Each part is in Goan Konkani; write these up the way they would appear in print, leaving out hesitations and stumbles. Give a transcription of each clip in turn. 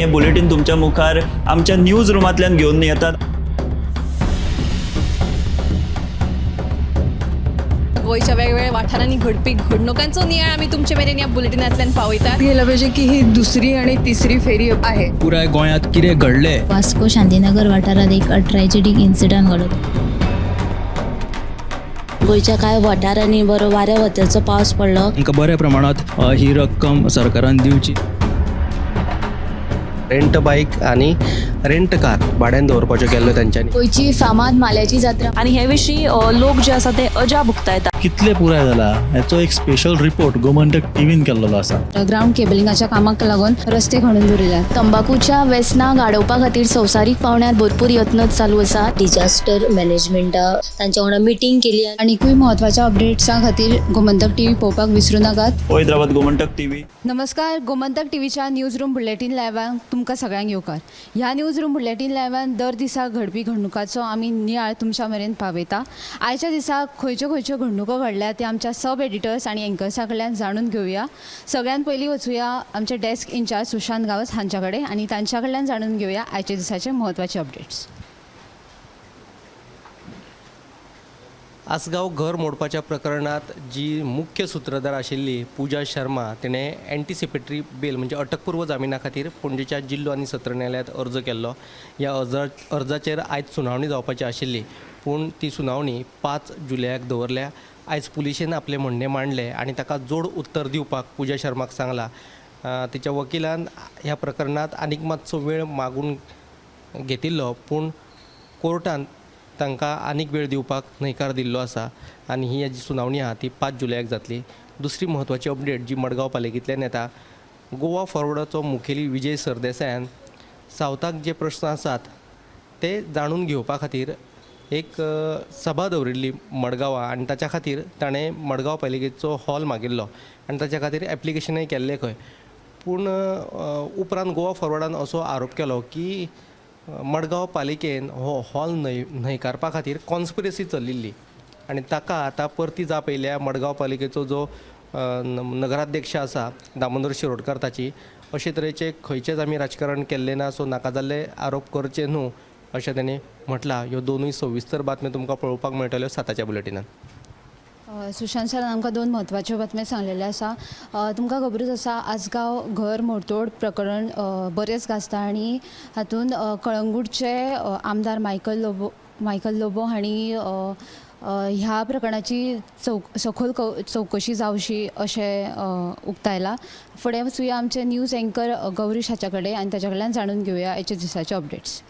हें बुलेटीन तुमच्या मुखार आमच्या न्यूज रुमांतल्यान घेवन येतात. गोंयच्या वेगवेगळ्या वाठारांनी घडपी घडणुकांचो नियाळ आमी तुमचे मेरेन ह्या बुलेटिनांतल्यान पावयतात. गेलं पाहिजे की ही दुसरी आणि तिसरी फेरी आहे. पुराय गोंयांत कितें घडलें. वास्को शांतीनगर वाठारात एक ट्रॅजेडीक इन्सिडंट घडलो. गोंयच्या कांय वाठारांनी बरो वाऱ्या वताचो पावस पडलो. तांकां बऱ्या प्रमाणांत ही रक्कम सरकारान दिवची. रेंट बायक आनी रेंट कार भाड्यान दवरपाच्यो केल्ल्यो तेंच्यांनी. गोंयची फामाद माल्याची जात्रा. आनी हे विशीं लोक जे आसा ते अजाप उक्तायतात. कितले पुराय जाला हेचो एक स्पेशल रिपोर्ट गोमंतक टीव्हीन केल्लो आसा. ग्राउंड केबलिंगाच्या कामाक लागून रस्ते खणून दवरिल्यात. तंबाकूच्या वेसनाक आडोवपा खातीर संवसारीक पावंड्यार भरपूर यत्न चालू आसात. डिजास्टर मॅनेजमेंटा तांच्या वांगडा मिटींग केली. आनिकूय म्हत्वाच्या अपडेट्सां खातीर गोमंतक टीव्ही पळोवपाक विसरूं नाकात. पळयत रावात गोमंतक टीव्ही. नमस्कार, गोमंतक टीव्हीच्या न्यूज रूम बुलेटीन लायव्हान तुमकां सगळ्यांक येवकार. ह्या न्यूज रूम बुलेटीन लायव्हान दर दिसा घडपी घडणुकाचो आमी नियाळ तुमच्या मेरेन पावयता. आयच्या दिसा खंयच्यो खंयच्यो घडणुको घडल्या ते आमच्या सब एडिटर्स आनी एंकर्सा कडल्यान जाणून घेवया. सगळ्यात पयलीं वचुया आमचे डेस्क इन्चार्ज सुशांत गांवस हांच्या कडेन आनी तांच्या कडल्यान जाणून घेवया आयच्या दिसाचे म्हत्वाचे अपडेट्स. आसगांव घर मोडपाच्या प्रकरणांत जी मुख्य सुत्रधार आशिल्ली पुजा शर्मा तिणें एन्टिसिपेटरी बेल म्हणजे अटकपूर्व जामिना खातीर पणजेच्या जिल्लो आनी सत्र न्यायालयांत अर्ज केल्लो. ह्या अर्जाचेर आयज सुनावणी जावपाची आशिल्ली, पूण ती सुनावणी 5 जुलयाक दवरल्या. आयज पुलिशेन आपलें म्हणणें मांडलें आनी ताका जोड उत्तर दिवपाक पुजा शर्माक सांगलां. तिच्या वकिलान ह्या प्रकरणांत आनीक मातसो वेळ मागून घेतिल्लो, पूण कोर्टान तांकां आनीक वेळ दिवपाक न्हयकार दिल्लो आसा आनी ही जी सुनावणी आहा ती 5 जुलयाक जातली. दुसरी म्हत्वाची अपडेट जी मडगांव पालिकेंतल्यान येता, गोवा फॉरवर्डाचो मुखेली विजय सरदेसायान सावथाक जे प्रस्न आसात ते जाणून घेवपा खातीर एक सभा दवरिल्ली मडगांवां आनी ताच्या खातीर ताणें मडगांव पालिकेचो हॉल मागिल्लो आनी ताच्या खातीर एप्लिकेशनय केल्लें खंय. पूण उपरांत गोवा फॉरवर्डान असो आरोप केलो की मडगांव पालिकेन हो हॉल न्हयकारपा खातीर कॉन्स्पिरसी चलिल्ली आनी ताका आतां परती जाप येयल्या मडगांव पालिकेचो जो नगराध्यक्ष आसा दामोदर शिरोडकर ताची. अशे तरेचे खंयचेच आमी राजकारण केल्लें ना, सो नाका जाल्ले आरोप करचे न्हू अशें तांणी म्हटलां. ह्यो दोनूय सविस्तर बातम्यो तुमकां पळोवपाक मेळटल्यो 7च्या बुलेटिनान. सुशांत सरान आमकां दोन म्हत्वाच्यो बातम्यो सांगलेल्यो आसा. तुमकां खबरूच आसा आसगांव घर मोडतोड प्रकरण बरेंच गाजता आनी हातूंत कळंगूटचे आमदार मायकल लोबो हांणी ह्या प्रकरणाची सखोल चवकशी जावची अशें उक्तायलां. फुडें वचुया आमचे न्यूज एंकर गौरीश हाच्या कडेन आनी ताच्या कडल्यान जाणून घेवया आयच्या दिसाचे अपडेट्स.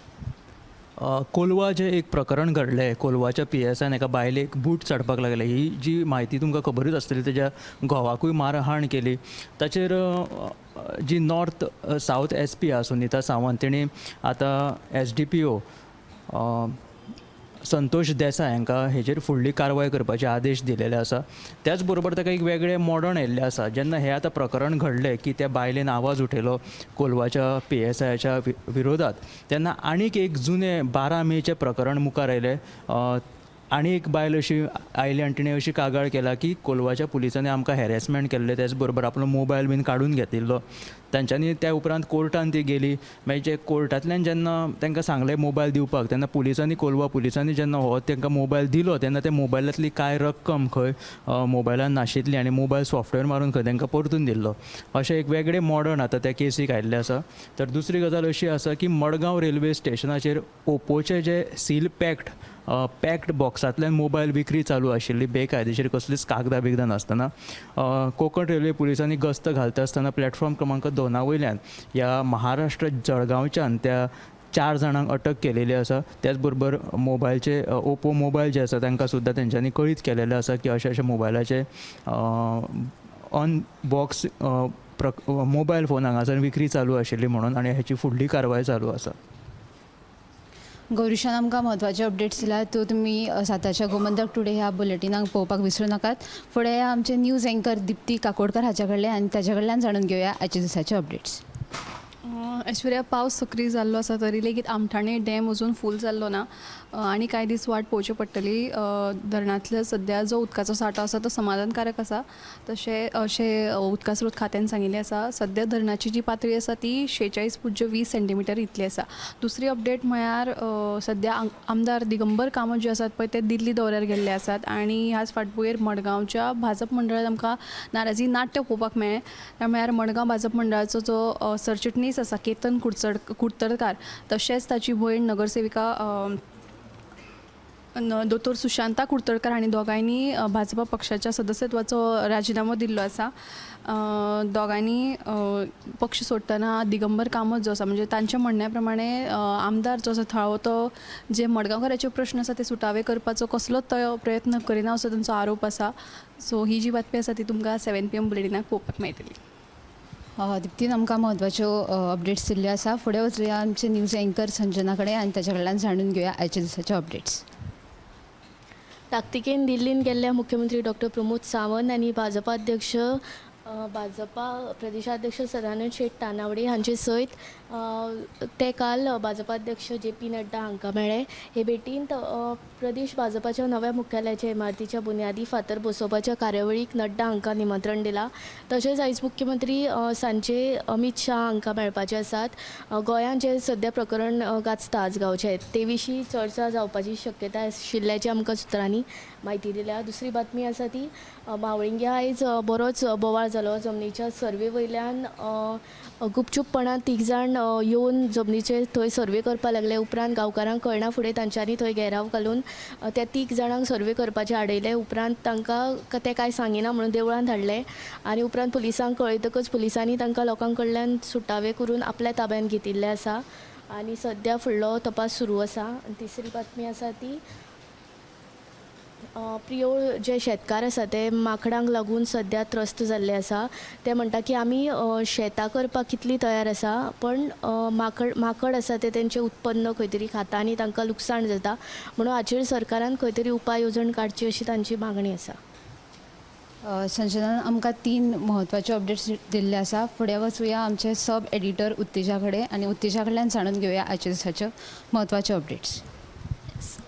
कोलवा जें एक प्रकरण घडलें, कोलवाच्या PSIन एका बायलेक बूट चडपाक लागले, ही जी म्हायती तुमकां खबरूच आसतली. तेज्या घोवाकूय मारहाण केली. ताचेर जी नॉर्थ सावथ SP आसा सुनीता सावंत तिणें आतां SDPO Santosh Desai हांकां हेजेर फुडली कारवाय करपाचे आदेश दिलेले आसा. त्याच बरोबर ताका एक वेगळें मोडण येयल्लें आसा. जेन्ना हें आतां प्रकरण घडलें की त्या बायलेन आवाज उठयलो कोलवाच्या PSIच्या विरोधात, तेन्ना आनीक एक जुनें 12 मेचें प्रकरण मुखार आयलें. आनी एक बायल अशी आयली आनी तिणें अशी कागाळ केला की कोलवाच्या पुलिसांनी आमकां हॅरेसमेंट केल्लें, त्याच बरोबर आपलो मोबायल बीन काडून घेतिल्लो तांच्यांनी. त्या उपरांत कोर्टान ती गेली. मागीर जे कोर्टांतल्यान जेन्ना तांकां सांगलें मोबायल दिवपाक, तेन्ना पुलिसांनी, कोलवा पुलिसांनी जेन्ना हो तांकां मोबायल दिलो तेन्ना त्या मोबायलांतली कांय रक्कम खंय मोबायलान नाशिल्ली आनी मोबायल सॉफ्टवेअर मारून खंय तांकां परतून दिल्लो. अशें एक वेगळें मॉडर्न आतां त्या केसीक आयिल्लें आसा. तर दुसरी गजाल अशी आसा की मडगांव रेल्वे स्टेशनाचेर ओपोचे जे सील पॅक्ड बॉक्सांतल्यान मोबायल विक्री चालू आशिल्ली बेकायदेशीर, कसलीच कागदां बिगदां नासतना. कोंकण रेल्वे पुलिसांनी गस्त घालता आसतना प्लॅटफॉर्म क्रमांक 2 वयल्यान ह्या महाराष्ट्र जळगांवच्यान त्या 4 जाणांक अटक केलेली आसा. त्याच बरोबर मोबायलचे ओपो मोबायल जे आसा तांकां सुद्दां तेंच्यांनी कळीत केलेलें आसा की अशें अशें मोबायलाचे ऑन बॉक्स मोबायल फोन हांगासर विक्री चालू आशिल्ली म्हणून, आनी हेची फुडली कारवाय चालू आसा. गौरीशान आमकां म्हत्वाचे अपडेट्स दिल्या त्यो तुमी 7च्या गोमंतक टुडे ह्या बुलेटिनाक पळोवपाक विसरूं नाकात. फुडें आमचे न्यूज एंकर दिप्ती काकोडकर हाच्या कडल्यान आनी ताच्या कडल्यान जाणून घेवया आयच्या दिसाचे अपडेट्स. ऐश्वर्या, पावस सक्रीय जाल्लो आसा तरी लेगीत आमठाणे डॅम अजून फूल जाल्लो ना आनी कांय दीस वाट पळोवची पडटली. धरणांतलो सद्या जो उदकाचो सांठो आसा तो समाधानकारक आसा तशें अशें उदका स्रोत खात्यान सांगिल्लें आसा. सद्या धरणाची जी पातळी आसा ती 46.20 सेंटीमिटर इतली आसा. दुसरी अपडेट म्हळ्यार सद्या आमदार दिगंबर कामत जे आसात पळय ते दिल्ली दौऱ्यार गेल्ले आसात आनी ह्याच फाटभुंयेर मडगांवच्या भाजप मंडळान आमकां नाराजी नाट्य पळोवपाक मेळ्ळें. त्या म्हळ्यार मडगांव भाजप मंडळाचो जो सरचिटणीस आसा केतन कुडतरकार तशेंच ताची भयण नगरसेविका दोतोर सुशांता कुडतरकार हांणी दोगांयनी भाजपा पक्षाच्या सदस्यत्वाचो राजिनामो दिल्लो आसा. दोगांयनी पक्ष सोडटना दिगंबर कामत जो आसा म्हणजे तांच्या म्हणण्या प्रमाणे आमदार जो आसा थळावो तो जे मडगांवकाराचे प्रश्न आसा ते सुटावे करपाचो कसलोच तो प्रयत्न करिना असो तांचो आरोप आसा. सो ही जी बातमी आसा ती तुमकां 7 PM बुलेटिनाक पळोवपाक मेळटली. दिप्तीन आमकां म्हत्वाच्यो अपडेट्स दिल्ल्यो आसा. फुडें वचुया आमचे न्यूज एंकर संजना कडेन आनी ताच्या कडल्यान जाणून घेवया आयच्या दिसाचे अपडेट्स. ताकतिकेन दिल्लीन गेल्ल्या मुख्यमंत्री डॉक्टर प्रमोद सावंत आनी भाजपा अध्यक्ष भाजपा प्रदेशाध्यक्ष सदानंद शेट तानावडे हांचे सयत ते काल भाजपा अध्यक्ष जे पी नड्डा हांकां मेळ्ळे. हे भेटींत प्रदेश भाजपाच्या नव्या मुख्यालयाच्या इमारतीच्या बुन्यादी फातर बसोवपाच्या कार्यावळीक नड्डा हांकां निमंत्रण दिलां. तशेंच आयज मुख्यमंत्री सांजे अमीत शाह हांकां मेळपाचे आसात. गोंयांत जें सद्या प्रकरण गाजता आजगांवचें ते विशीं चर्चा जावपाची शक्यताय आशिल्ल्याची आमकां सुत्रांनी म्हायती दिल्या. दुसरी बातमी आसा ती मावळिंग्या आयज बरोच बोवाळ जालो. जमनीच्या सर्वे वयल्यान गुपचूपपणान 3 जाण येवन जमनीचे थंय सर्वे करपाक लागले. उपरांत गांवकारांक कळना फुडें तांच्यांनी थंय घेराव घालून त्या 3 जाणांक सर्वे करपाचें आडयलें. उपरांत तांकां ते कांय सांगिना म्हणून देवळान धाडले आनी उपरांत पुलिसांक कळयतकच पुलिसांनी तांकां लोकां कडल्यान सुटावे करून आपल्या ताब्यांत घेतिल्लें आसा आनी सद्या फुडलो तपास सुरू आसा. तिसरी बातमी आसा ती प्रियोळ जे शेतकार आसा ते माकडांक लागून सद्या त्रस्त जाल्ले आसा. ते म्हणटा की आमी शेतां करपाक कितली तयार आसा पण माकड आसा ते तेंचें उत्पन्न खंय तरी खाता आनी तांकां लुकसाण जाता म्हणून हाचेर सरकारान खंय तरी उपाय येवजण काडची अशी तांची मागणी आसा. संजनान आमकां 3 म्हत्वाच्यो अपडेट्स दिल्ले आसा. फुडें वचुया आमचे सब एडिटर उत्तेजा कडेन आनी उत्तेजा कडल्यान जाणून घेवया आयच्या दिसाच्यो म्हत्वाच्यो अपडेट्स.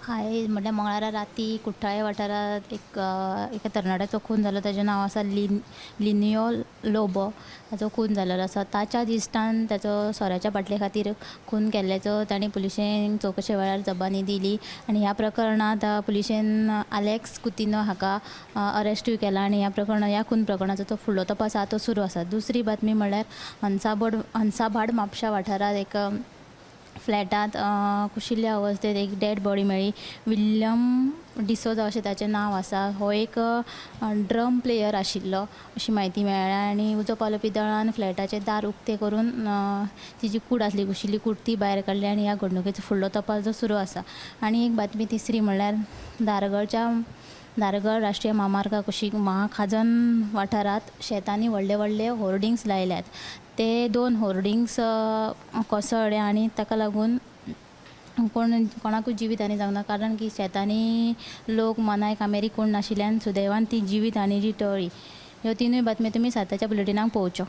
आयज म्हटल्यार मंगळारा राती कुठ्ठाळे वाठारांत एका तरणाट्याचो खून जालो. ताजें नांव आसा लिनियो लोबो. ताचो खून जाल्लो आसा. ताच्या इश्टान ताचो सोऱ्याच्या बाटले खातीर खून केल्ल्याचो ताणें पुलिशेन चवकशे वेळार जबानी दिली आनी ह्या प्रकरणांत पुलिशेन आलेक्स कुतिनो हाका अरेस्टूय केला आनी ह्या खून प्रकरणाचो तो फुडलो तपास आसा तो सुरू आसा. दुसरी बातमी म्हळ्यार हंसाभाड म्हापशा वाठारांत एक फ्लॅटांत कुशिल्ल्या अवस्थेत एक डेड बॉडी मेळ्ळी. विल्यम डिसोजा अशें ताचें नांव आसा. हो एक ड्रम प्लेयर आशिल्लो अशी म्हायती मेळ्ळ्या आनी उजो पालोवपी दळान फ्लॅटाचें दार उक्तें करून तिची कूड आसली कुशिल्ली कूड ती भायर काडली आनी ह्या घडणुकेचो फुडलो तपास जो सुरू आसा. आनी एक बातमी तिसरी म्हणल्यार धारगळ राष्ट्रीय म्हामार्गा कुशीक महाखाजन वाठारांत शेतांनी व्हडले व्हडले होर्डिंग्स लायल्यात. ते 2 होर्डिंग्स कोसळ्ळे आनी ताका लागून कोणाकूच जिवीत हानी जावंक ना, कारण की शेतांनी लोक मनाय कामेरी कोण नाशिल्ल्यान सुदैवान ती जिवीत हानी जी टळ्ळी. ह्यो 3 बातम्यो तुमी 7च्या बुलेटिनाक पळोवच्यो.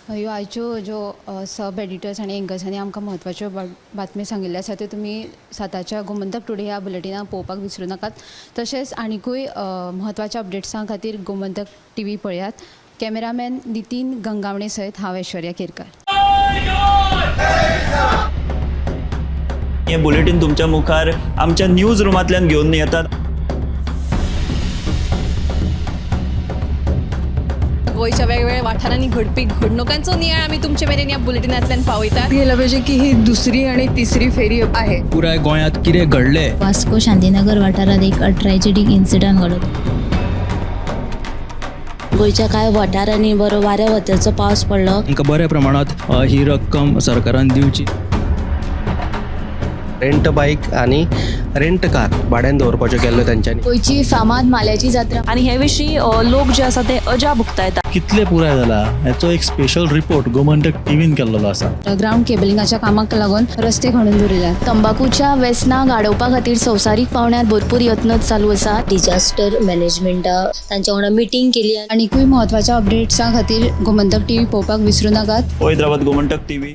ह्यो आयच्यो ज्यो सब एडिटर्स आनी एंकर्सांनी आमकां म्हत्वाच्यो बातम्यो सांगिल्ल्यो आसा त्यो तुमी 7च्या गोमंतक टुडे ह्या बुलेटिनाक पळोवपाक विसरूं नाकात. तशेंच आनिकूय म्हत्वाच्या अपडेट्सां खातीर गोमंतक टीव्ही पळयात. कॅमेरामॅन नितीन गंगावणे सयत हांव ऐश्वर्या केरकर. हे बुलेटीन तुमच्या मुखार आमच्या न्यूज रुमांतल्यान घेवन येतात. गोंयच्या वेगवेगळ्या वाठारांनी घडपी घडणुकांचो नियाळ आमी तुमचे मेरेन ह्या बुलेटिनांतल्यान पावयतात. गेलं पाहिजे की ही दुसरी आणि तिसरी फेरी आहे. पुराय गोंयांत कितें घडलें. वास्को शांतीनगर वाठारांत एक ट्रॅजेडीक इन्सिडंट घडलो. गोंयच्या कांय वाठारांनी बरो वाऱ्या वताचो पावस पडलो. तांकां बऱ्या प्रमाणांत ही रक्कम सरकारान दिवची. रेंट बाईक आणि रेंट कार भाड्यान दवरपाच्यो केल्ल्यो तेंच्यांनी. गोंयची फामाद माल्याची जात्रा. आनी हे विशीं लोक जे आसा ते अजाप उक्तायतात. कितले पुराय जाला हेचो एक स्पेशल रिपोर्ट गोमंतक टीव्हीन केल्लो आसा. ग्रावंड केबलिंगाच्या कामाक लागून रस्ते खणून दवरिल्यात. तंबाकूच्या वेसनाक आडोवपा खातीर संवसारीक पांवड्यार भरपूर यत्न चालू आसात. डिजास्टर मॅनेजमेंटा तांच्या वांगडा मिटींग केली. आनिकूय म्हत्वाच्या अपडेट्सां खातीर गोमंतक टीव्ही पळोवपाक विसरूं नाकात. पळयत रावात गोमंतक टीव्ही.